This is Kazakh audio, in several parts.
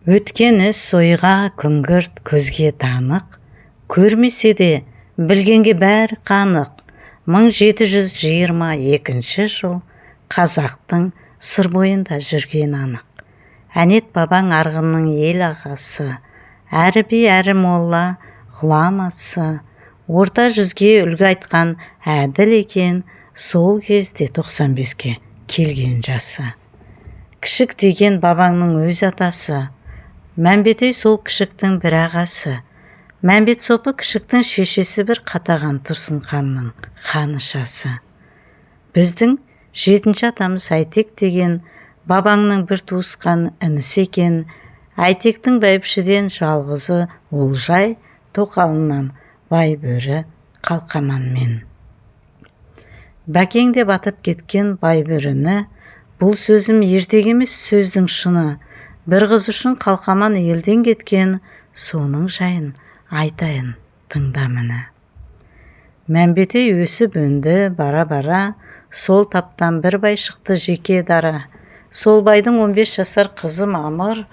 Өткен іс ойға күңгірт, көзге танық, көрмесе де білгенге бәрі қанық. 1722 жыл қазақтың Сыр бойында жүрген анық. Әнет бабаң Арғынның ел ағасы, әрі би, әрі молла, ғұламасы, орта жүзге үлгі айтқан әділ екен, сол кезде 95-ке келген жасы. Кішік деген бабаңның өз атасы, Мәмбетей сол Кішіктің бір ағасы. Мәмбет сопы Кішіктің шешесі бір Қатаған Тұрсын ханның ханышасы. Біздің жетінші атамыз Әйтек деген бабаңның бір туысқан інісі екен. Әйтектің бәйбішеден жалғызы Олжай, тоқалынан Байбөрі Қалқаманмен. Бәкең деп атап кеткен Байбөріні, бұл сөзім ертегі емес, сөздің шыны. Бір қыз үшін Қалқаман елден кеткен, соның жайын айтайын, тыңда міне. Мәмбетей өсіп өнді бара-бара, сол таптан бір бай шықты жеке дара. Сол байдың 15 жасар қызы Мамыр,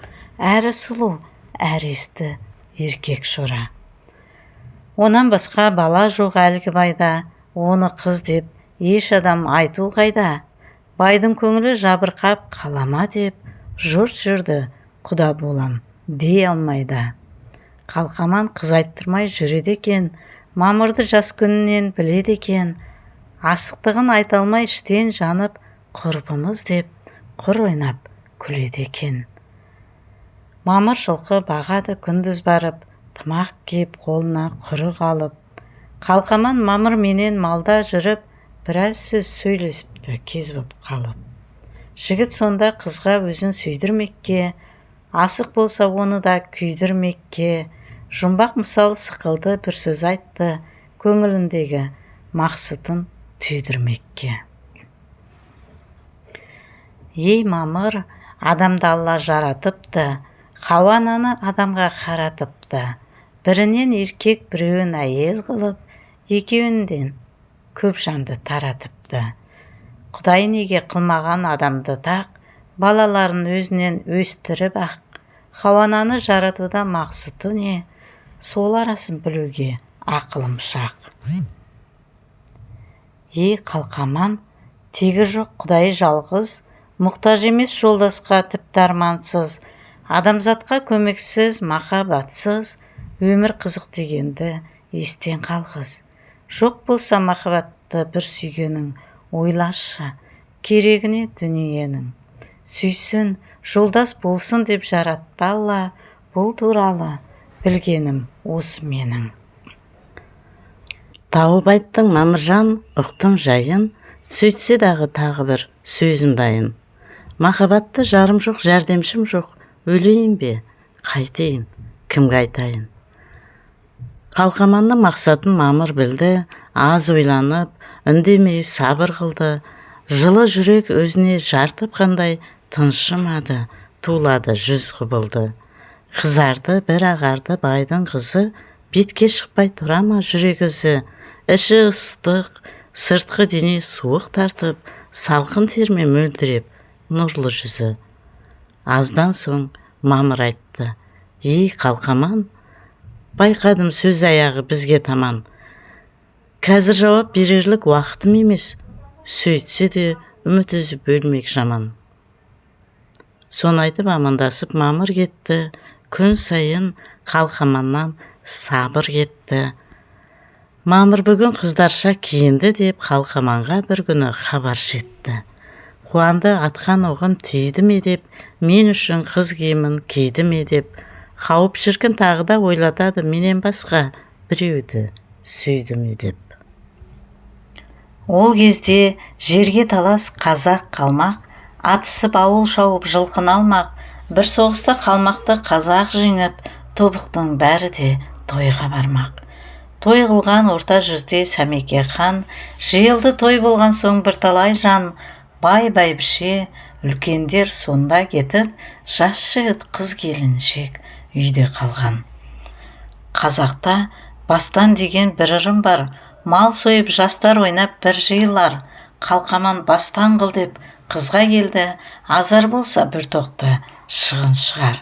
әрі сұлу, әрі есті еркек шора. Онан басқа бала жоқ әлгі байда, оны қыз деп еш адам айту қайда. Байдың көңілі жабырқап қалама деп, жұрт жүрді құда болам дей алмай да. Қалқаман қыз айттырмай жүреді екен, Мамырды жас күнінен біледі екен. Асықтығын айта алмай іштен жанып, құрбымыз деп құр ойнап күледі екен. Мамыр жылқы бағады күндіз барып, тымақ киіп қолына құрық алып. Қалқаман Мамыр менен малда жүріп, біраз сөз сөйлесіпті кез боп қалып. Жігіт сонда қызға өзін сүйдірмекке, асық болса оны да күйдірмекке, жұмбақ мысал сықылды бір сөз айтты, көңіліндегі мақсұтын түйдірмекке. Ей, Мамыр, адамды Алла жаратыпты, Хауа ананы адамға қаратыпты. Бірінен еркек, біреуін әйел қылып, екеуінен көп жанды таратыпты. Құдай неге қылмаған адамды тақ, балаларын өзінен өстіріп ақ? Хауа ананы жаратуда мақсұты не? Сол арасын білуге ақылым шақ. Ей, Қалқаман, тегі жоқ Құдай жалғыз, мұқтаж емес жолдасқа тіпті армансыз, адамзатқа көмексіз, махаббатсыз өмір қызық дегенді естен қалғыз. Жоқ болса махаббатты бір сүйгенің, ойлашы, керегіне дүниенің. Сүйсін, жолдас болсын деп жаратты Алла, бұл туралы білгенім осы менің. Тауып айттың, Мамыржан, ұқтым жайын, сөйтсе дағы тағы бір сөзім дайын. Махаббатты жарым жоқ, жәрдемшім жоқ, өлейін бе, қайтейін, кімге айтайын? Қалқаманның мақсатын Мамыр білді, аз ойланып, үндемей сабыр қылды. Жылы жүрек өзіне жар тапқандай тыншымады, тулады, жүз құбылды. Қызарды, бір ағарды байдың қызы, бетке шықпай тұра ма жүрек ізі? Іші ыстық, сыртқы дене суық тартып, салқын терме мөлдіреп нұрлы жүзі. Аздан соң Мамыр айтты: «Ей, Қалқаман, байқадым, сөз аяғы бізге таман. Қазір жауап берерлік уақытым емес, сөйтсе де үміт үзіп өлмек жаман». Соны айтып амандасып Мамыр кетті, күн сайын Қалқаманнан сабыр кетті. Мамыр бүгін қыздарша киінді деп Қалқаманға бір күні хабар жетті. Қуанды, атқан оғым тиді ме деп, мен үшін қыз киімін киді ме деп. Қауіп шіркін тағы да ойлатады, менен басқа біреуді сүйді ме деп. Ол кезде жерге талас қазақ қалмақ, атысып ауыл шауып жылқыны алмақ. Бір соғыста қалмақты қазақ жеңіп, тобықтың бәрі де тойға бармақ. Той қылған орта жүзде Сәмеке хан, жиылды той болған соң бірталай жан, бай бәйбіше, үлкендер сонда кетіп, жас жігіт, қыз келіншек үйде қалған. Қазақта бастан деген бір ырым бар, мал сойып жастар ойнап бір жиылар. Қалқаман бастан қыл деп қызға келді, азар болса бір тоқты шығын шығар.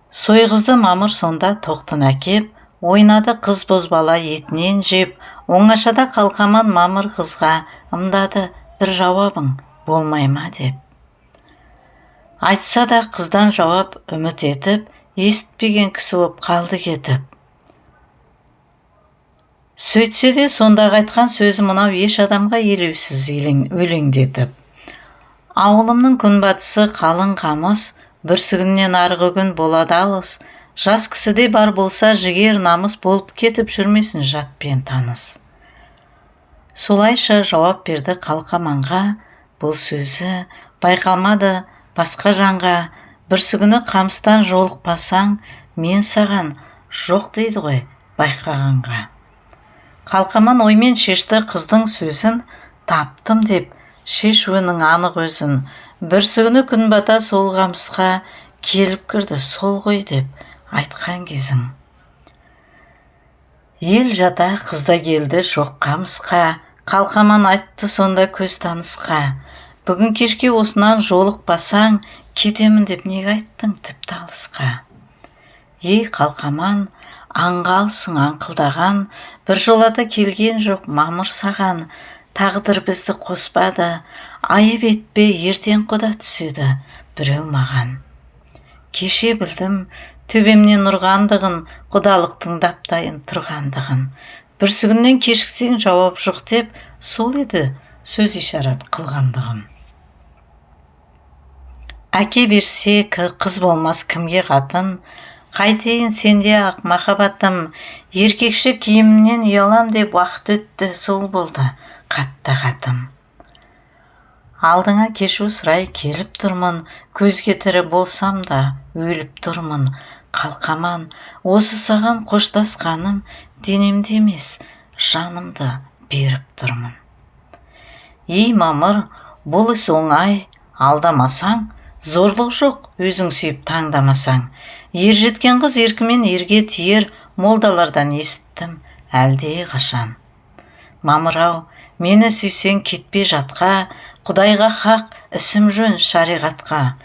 Сойғызды Мамыр сонда тоқтыны әкеп, ойнады қыз бозбала етінен жеп. Оңашада Қалқаман Мамыр қызға ымдады, бір жауабың болмай ма деп. Айтса да қыздан жауап үміт етіп, есітпеген кісі боп қалды кетіп. Сөйтсе де сондағы айтқан сөзі мынау еш адамға елеусіз өлеңдетіп. Ауылымның күнбатысы қалың қамыс, бүрсігіннен арғы күн болады алыс. Жас кісіде бар болса жігер намыс, болып кетіп жүрмесін жатпен таныс. Солайша жауап берді Қалқаманға, бұл сөзі байқалмады басқа жанға. Бүрсігіні қамыстан жолықпасаң, мен саған жоқ дейді ғой байқағанға. Қалқаман оймен шешті қыздың сөзін, таптым деп шешуінің анық өзін. Бүрсігіні күн бата сол қамысқа келіп кірді сол ғой деп айтқан кезің. Ел жата қыз да келді жоқ қамысқа, Қалқаман айтты сонда көз танысқа. Бүгін кешке осынан жолықпасаң, кетемін деп неге айттың тіпті алысқа? Ей, Қалқаман, аңғалсың аңқылдаған, бір жолата келген жоқ Мамыр саған. Тағдыр бізді қоспады, айып етпе, ертең құда түседі біреу маған. Кеше білдім төбемнен ұрғандығын, құдалықтың дап-дайын тұрғандығын. Бүрсігіннен кешіксең жауап жоқ деп, сол еді сөз ишарат қылғандығым. Әке берсе қыз болмас кімге қатын, қайтейін сенде ақ махаббатым. Еркекше киімімнен ұялам деп уақыт өтті, сол болды қатты қатым. Алдыңа кешу сұрай келіп тұрмын, көзге тірі болсам да өліп тұрмын. Қалқаман, осы саған қоштасқаным, денемді емес, жанымды беріп тұрмын. Ей, Мамыр, бұл іс оңай, алдамасаң, зорлық жоқ, өзің сүйіп таңдамасаң. Ер жеткен қыз еркімен ерге тиер, молдалардан есіттім әлде қашан. Мамыр-ау, мені сүйсең кетпе жатқа, Құдайға хақ, ісім жөн шариғатқа.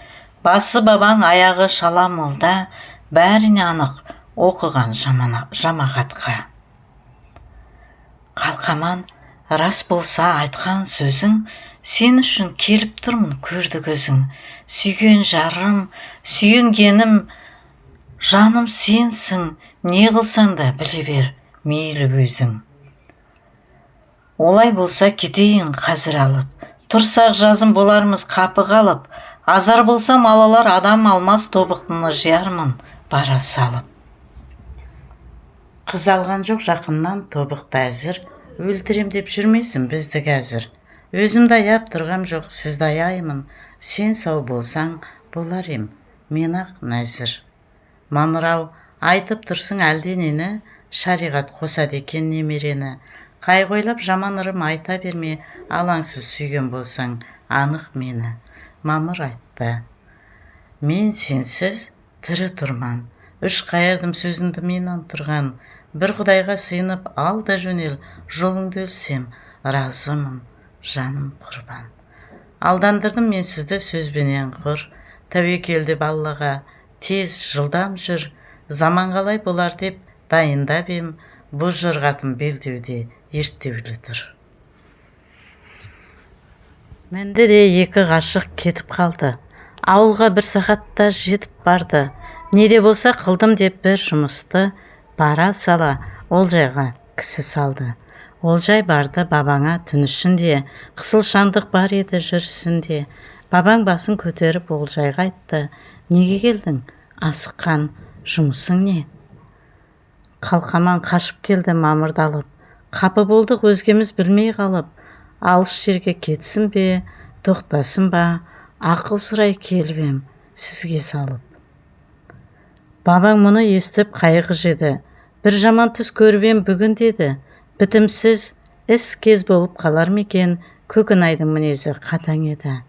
Басы бабаң, аяғы шала молда, бәріне анық оқыған жамағатқа. Қалқаман, рас болса айтқан сөзің, сен үшін келіп тұрмын көрді көзің. Сүйген жарым, сүйенгенім, жаным сенсің, не қылсаң да біле бер, мейлі өзің. Олай болса кетейін қазір алып, тұрсақ жазым болармыз қапы қалып. Азар болсам алалар адам алмас, тобықтыны жиярмын бара салып. Қыз алған жоқ жақыннан тобықты әзір, өлтірем деп жүрмесін бізді қазір. Өзімді аяп тұрғам жоқ, сізді аяймын, сен сау болсаң болар ем, мен ақ нәзір. Мамыр-ау, айтып тұрсың әлденені, шариғат қосады екен немерені. Қайғы ойлап жаман ырым айта берме, алаңсыз сүйген болсаң анық мені. Мамыр айтты, мен сенсіз тірі тұрман, үш қайырдым сөзіңді менен тұрған. Бір Құдайға сыйынып ал да жөнел, жолыңды өлсем разымын, жаным құрбан. Алдандырдым мен сізді сөзбенен құр, тәуекел деп Аллаға тез жылдам жүр. Заман қалай болар деп дайындап ем, боз жорғатым белдеуде ерттеулі тұр. Мінді де екі ғашық кетіп қалды. Ауылға бір сағатта жетіп барды. Не де болса қылдым деп бір жұмысты, бара сала Олжайға кісі салды. Олжай барды бабаңа түн ішінде, қысылшандық бар еді жүрісінде. Бабаң басын көтеріп Олжайға айтты, неге келдің, асыққан жұмысың не? Қалқаман қашып келді Мамырды алып, қапы болдық өзгеміз білмей қалып. Алыс жерге кетсін бе, тоқтасын ба, ақыл сұрай келіп ем сізге салып. Бабаң мұны естіп қайғы жеді, бір жаман түс көріп ем бүгін деді. Бітімсіз іс кез болып қалар ма екен, Көкенайдың мінезі қатаң еді.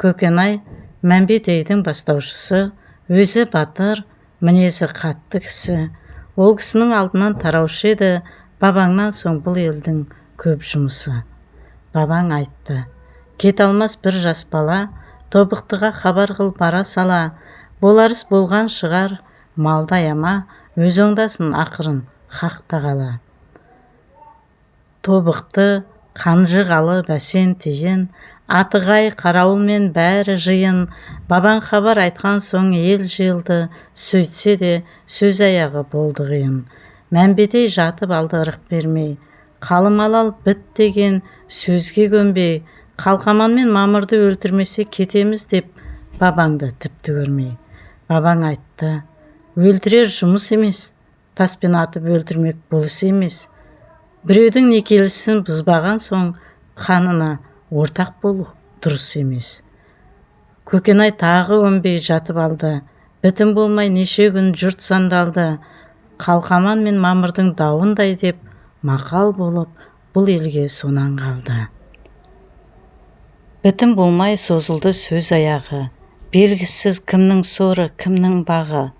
Көкенай Мәмбет бастаушысы, өзі батыр, мінезі қатты кісі. Ол кісінің алдынан тараушы еді, бабаңнан соң бұл елдің көп жұмысы. Бабаң айтты, кете алмас бір жас бала, тобықтыға хабар қыл бара сала. Болар іс болған шығар, малды аяма, өз оңдасын ақырын хақ тағала. Тобықты қанжығалы бәсен тиін, атығай қарауылмен бәрі жиын, бабаң хабар айтқан соң ел жиылды, сөйтсе де сөз аяғы болды қиын. Мәмбетей жатып алды ырық бермей, қалың мал біт деген сөзге көнбей, Қалқаман мен Мамырды өлтірмесе кетеміз деп бабаңды тіпті көрмей. Бабаң айтты, өлтірер жұмыс емес, таспен атып өлтірмек бұл іс емес. Біреудің некелісін бұзбаған соң қанына ортақ болу дұрыс емес. Көкенай тағы өнбей жатып алды, бітім болмай неше күн жұрт сандалды. Қалқаман мен Мамырдың дауындай деп мақал болып бұл елге сонан қалды. Бітім болмай созылды сөз аяғы, белгісіз кімнің соры, кімнің бағы.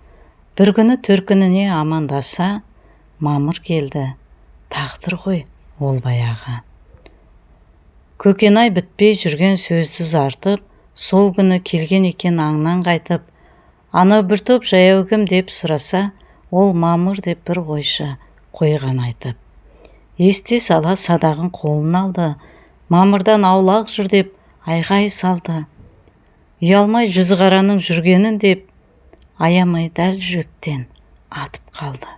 Бір күні төркініне амандаса, Мамыр келді, тағдыр ғой ол баяғы. Көкенай бітпей жүрген сөзді ұзартып, сол күні келген екен аңнан қайтып, анау бір топ жаяу кім деп сұраса, ол Мамыр деп бір қойшы қойған айтып. Есте сала садағын қолына алды, Мамырдан аулақ жүр деп айғай салды. Ұялмай жүзі қараның жүргенін деп, аямай дәл жүректен атып қалды.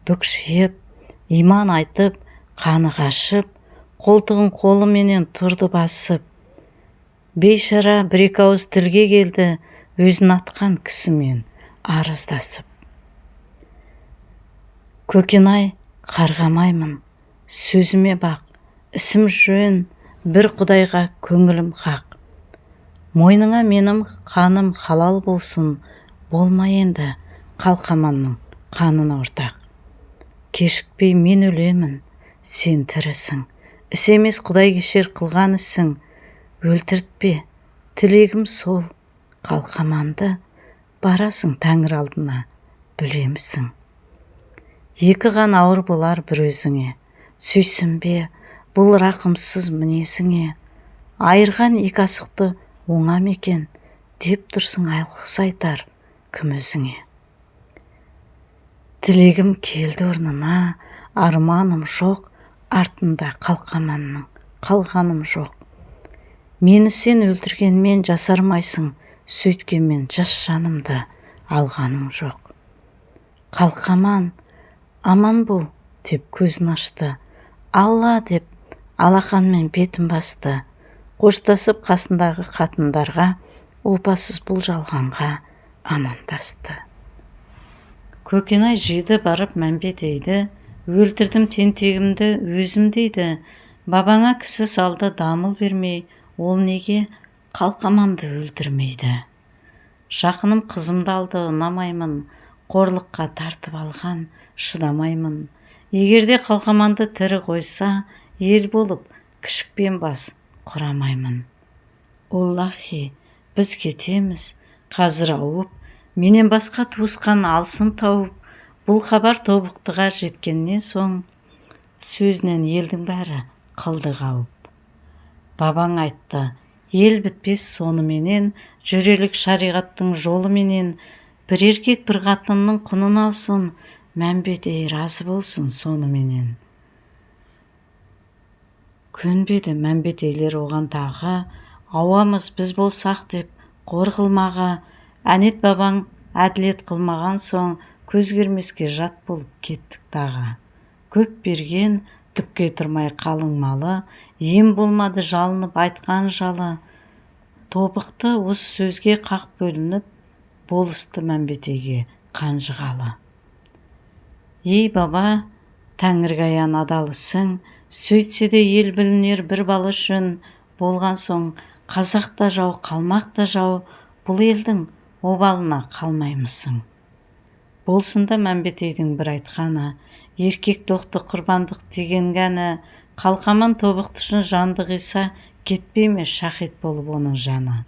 Бүкшиіп, иман айтып, қаны қашып, қолтығын қолыменен тұрды басып. Бейшара бір-екі ауыз тілге келді, өзін атқан кісімен арыздасып. Көкенай, қарғамаймын, сөзіме бақ, ісім жөн, бір құдайға көңілім хақ. Мойныңа менің қаным халал болсын, болма енді Қалқаманның қанына ортақ. Кешікпей мен өлемін, сен тірісің, іс емес құдай кешер қылған ісің. Өлтіртпе, тілегім сол, Қалқаманды, барасың тәңір алдына, білемісің. Екі қан ауыр болар бір өзіңе, сүйсінбе бұл рақымсыз мінезіңе. Айырған екі асықты оңам екен, деп тұрсың алғыс айтар кім өзіңе. Тілегім келді орнына, арманым жоқ, артында Қалқаманның қалғаным жоқ. Мені сен өлтіргенмен жасармайсың, сөйткенмен жас жанымды алғаның жоқ. Қалқаман, аман бол деп көзін ашты, Алла деп алақанмен бетін басты. Қоштасып қасындағы қатындарға опасыз бұл жалғанға амандасты. Көкенай жиды барып Мәмбетейді, өлтірдім тентегімді өзім дейді. Бабаңа кісі салды дамыл бермей, ол неге Қалқаманды өлтірмейді? Жақыным қызымды алды ұнамаймын, қорлыққа тартып алған шыдамаймын. Егерде Қалқаманды тірі қойса, ел болып кішікпен бас құрамаймын. Оллахи, біз кетеміз, қазір ауып, менен басқа туысқан алсын тауып. Бұл хабар тобықтыға жеткеннен соң, сөзінен елдің бәрі қылды қауіп. Бабаң айтты, ел бітпес соныменен, жүрелік шариғаттың жолыменен, бір еркек бір қатынның құнын алсын, Мәмбетей разы болсын соныменен. Көнбеді Мәмбетейлер оған тағы, ауамыз біз болсақ деп қор қылмаға. Әнет бабаң әділет қылмаған соң, көз көрмеске жат болып кеттік тағы. Көп берген түкке тұрмай қалың малы, ем болмады жалынып айтқан жалы. Тобықты осы сөзге қақ бөлініп, болысты Мәмбетейге қанжығалы. Ей баба, тәңірге аян адал ісің, сөйтсе де ел білінер бір бала үшін. Болған соң қазақ та жау, қалмақ та жау, бұл елдің обалына қалмаймысың. Болсын да Мәмбетейдің бір айтқаны, еркек тоқты құрбандық деген гәні. Қалқаман тобықты үшін жанды қиса, кетпей ме шахид болып оның жаны.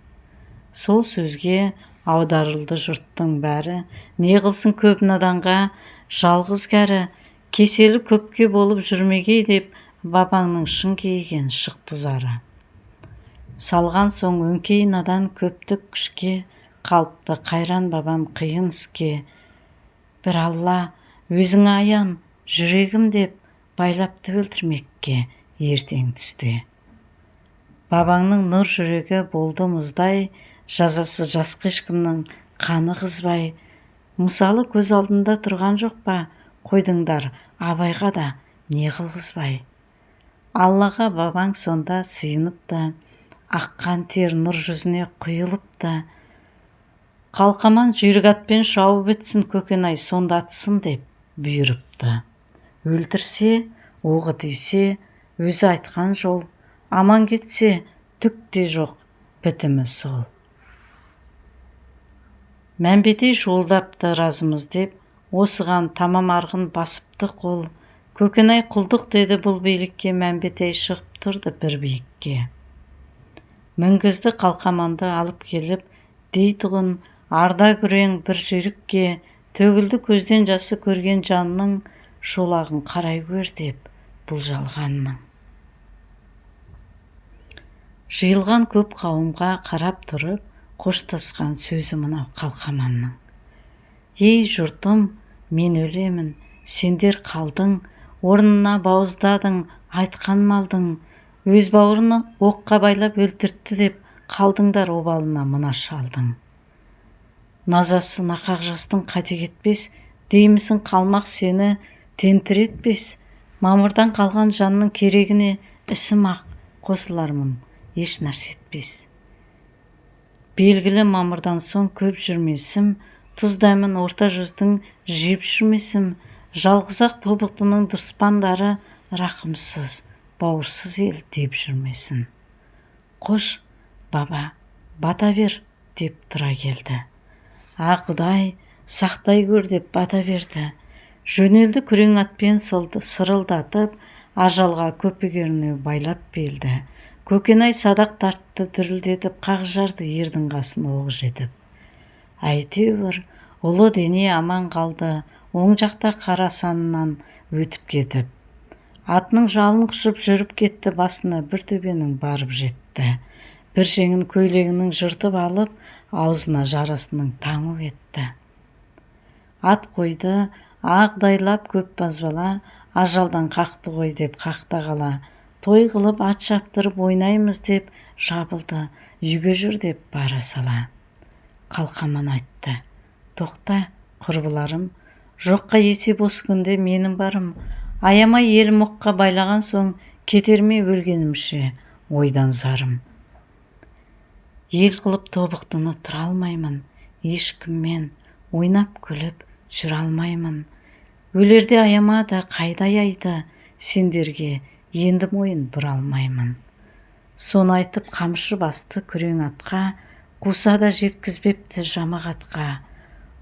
Сол сөзге аударылды жұрттың бәрі, не қылсын көп наданға жалғыз кәрі. Кеселі көпке болып жүрмегей деп, бабаңның шын кейген шықты зары. Салған соң өңкей надан көптік күшке, Қалыпты қайран бабам қиын іске. Бір Алла, өзіңе аян, жүрегім деп, байлапты өлтірмекке ертең түсте. Бабаңның нұр жүрегі болды мұздай, жазасы жасқы ешкімнің қаны қызбай. Мысалы көз алдында тұрған жоқ па, қойдыңдар Абайға да не қылғызбай. Аллаға бабаң сонда сыйыныпты, аққан тер нұр жүзіне құйылыпты. Қалқаман жүйрік атпен шауып өтсін, Көкенай сонда атсын деп бұйырыпты. Өлтірсе, оғы тисе, өзі айтқан жол, аман кетсе, түк те жоқ, бітімі сол. Мәмбетей шуылдапты разымыз деп, осыған тамам арғын басыпты қол. Көкенай құлдық деді бұл билікке, Мәмбетей шығып тұрды бір биікке. Мінгізді Қалқаманды алып келіп, дейтұғын арда күрең бір жүйрікке, төгілді көзден жасы көрген жанның, шолағын қарай көр деп бұл жалғанның. Жиылған көп қауымға қарап тұрып, қоштасқан сөзі мынау Қалқаманның. Ей жұртым, мен өлемін, сендер қалдың, орнына бауыздадың, айтқан малдың, өз бауырын оққа байлап өлтіртті деп, қалдыңдар обалына мына шалдың. Назасы нақақ жастың қате кетпес, деймісің қалмақ сені тентіретпес, мамырдан қалған жанның керегіне ісім ақ қосылармын, еш нәрсе етпес. Белгілі мамырдан соң көп жүрмесім, тұз дәмін орта жүздің жеп жүрмесім, жалғыз-ақ тобықтының дұспандары рақымсыз, бауырсыз ел деп жүрмесін. Қош, баба, бата бер деп тұра келді. А Құдай, сақтай көр деп бата берді. Жөнелді күрең атпен сырылдатып, ажалға көпігеріне байлап белді. Көкенай садақ тартты дүрілдетіп, қақ жарды ердің қасын оғы жетіп. Әйтеуір, ұлы дене аман қалды, оң жақта қара санынан өтіп кетіп. Атының жалын құшып жүріп кетті, басына бір төбенің барып жетті. Бір жеңін көйлегінің жыртып алып, аузына жарасының таңу етті. Ат қойды, ағдайлап көп базбала, ажалдан қақты ғой деп қақта қала. Той қылып ат шаптырып ойнаймыз деп жабылды, үйге жүр деп бара сала. Қалқаман айтты, тоқта, құрбыларым, жоққа есеп осы күнде менің барым, аямай елім оққа байлаған соң кетер ме өлгенімше ойдан зарым. Ел қылып тобықтыны тұра алмаймын, ешкіммен ойнап күліп жүре алмаймын. Өлерде аямады, қайда аяйды, сендерге енді мойын бұра алмаймын. Соны айтып қамшы басты күрең атқа, қуса да жеткізбепті жамағатқа.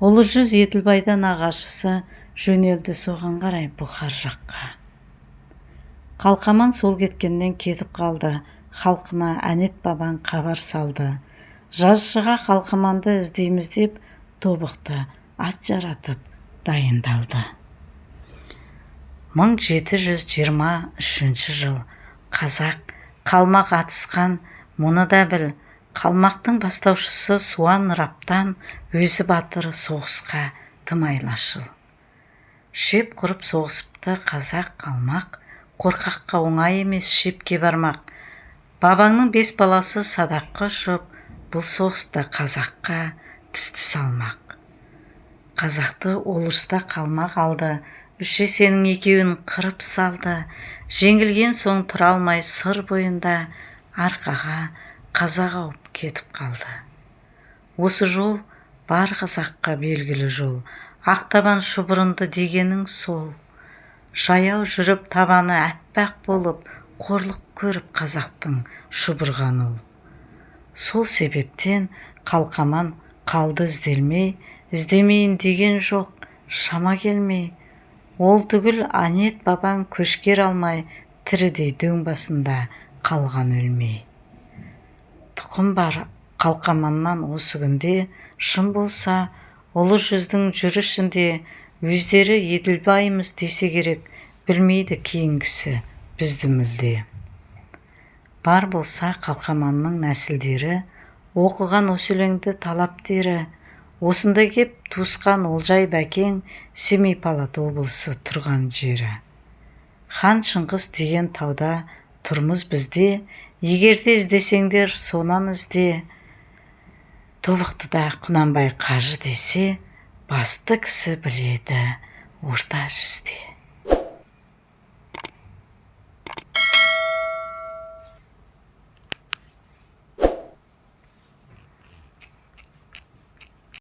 Ұлы жүз Еділбайдан ағашысы жөнелді соған қарай Бұхар жаққа. Қалқаман сол кеткеннен кетіп қалды, халқына Әнет бабаң хабар салды. Жаз шыға Қалқаманды іздейміз деп тобықты ат жаратып дайындалды. 1723 жыл қазақ қалмақ атысқан, мұны да біл, қалмақтың бастаушысы Суан Раптан өзі батыр соғысқа тым айлашыл. Шеп құрып соғысыпты қазақ қалмақ, қорқаққа оңай емес шепке бармақ. Бабаңның 5 баласы садаққа ұшып, бұл соғыста қазаққа түсті салмақ. Қазақты ол ұрыста қалмақ алды, 3 есенің екеуін қырып салды. Жеңілген соң тұра алмай Сыр бойында арқаға қазақ ауып кетіп қалды. Осы жол бар қазаққа белгілі жол, ақтабан шұбырынды дегенің сол. Жаяу жүріп табаны әппақ болып, қорлық көріп қазақтың шұбырған ол. Сол себептен Қалқаман қалды ізделмей, іздемейін деген жоқ, шама келмей. Ол түгіл Әнет бабаң көшкер алмай, тірідей дөң басында қалған өлмей. Тұқым бар Қалқаманнан осы күнде, шын болса, ұлы жүздің жүрішінде өздері Еділбаймыз десе керек, білмейді кейінгісі бізді мүлде. Бар болса Қалқаманның нәсілдері, Оқыған осы өлеңді талап тері. Осында кеп туысқан Олжай Бәкең, Семейпалат облысы тұрған жері. Хан Шыңғыс деген тауда тұрмыз бізде, егер де іздесеңдер, сонан ізде. Тобықтыда Құнанбай қажы десе, басты кісі біледі орта жүзде.